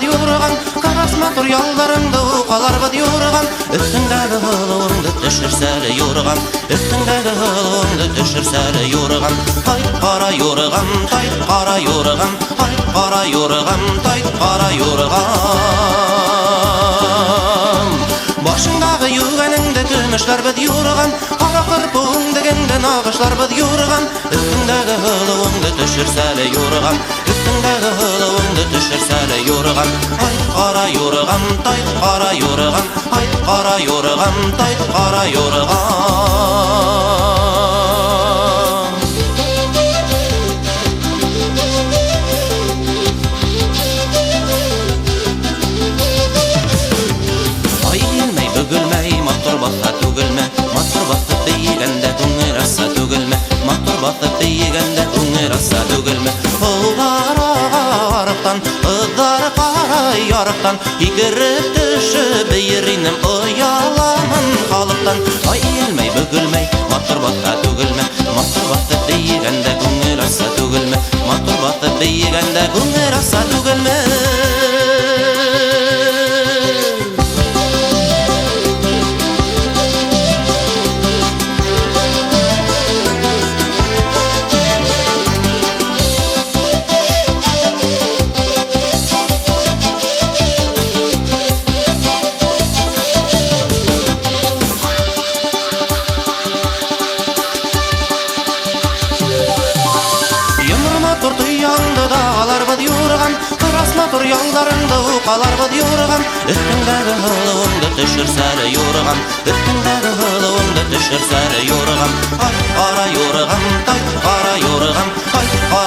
юрган. Карас матур ялларыңды укаларбыз юрган. Өстеңдәге ылуыңды төшерсәле юрган. Өстеңдәге ылуыңды төшерсәле юрган. Тай кара юрган, тай кара юрган, ай кара юрган, тай кара юрган. Башыңдагы югәнеңдә көмешләрбез юрган. Кара кырпуың дигәндә нагышларбыз юрган. Өстеңдәге ылуыңды төшерсәле юрган. Өстеңдәге ылуыңды төшерсәле юрган. Ай кара юрган, тай кара юрган, ай кара юрган, тай кара юрган. Ай иелмәй, бөгелмәй, матур баса түгелме? Матур басып бейегәндә күңел аса түгелме? Матур басып бейегәндә күңел аса түгелме? Олар арыктан, кызлар карай ярыктан, Икереп төшеп бейер инем, ояламын халыктан. Ай иелмәй, бөгелмәй, матур баса түгелме? Матур басып бейегәндә күңел аса түгелме? Матур басып бейегәндә күңел аса түгелме? Йомры матур тояңды да аларбыз юрган. Кырас матур ялларыңды укаларбыз юрган. Өстеңдәге ылуыңды төшерсәле юрган. Өстеңдәге ылуыңды төшерсәле юрган. Ай кара юрган, тай кара юрган, ай кара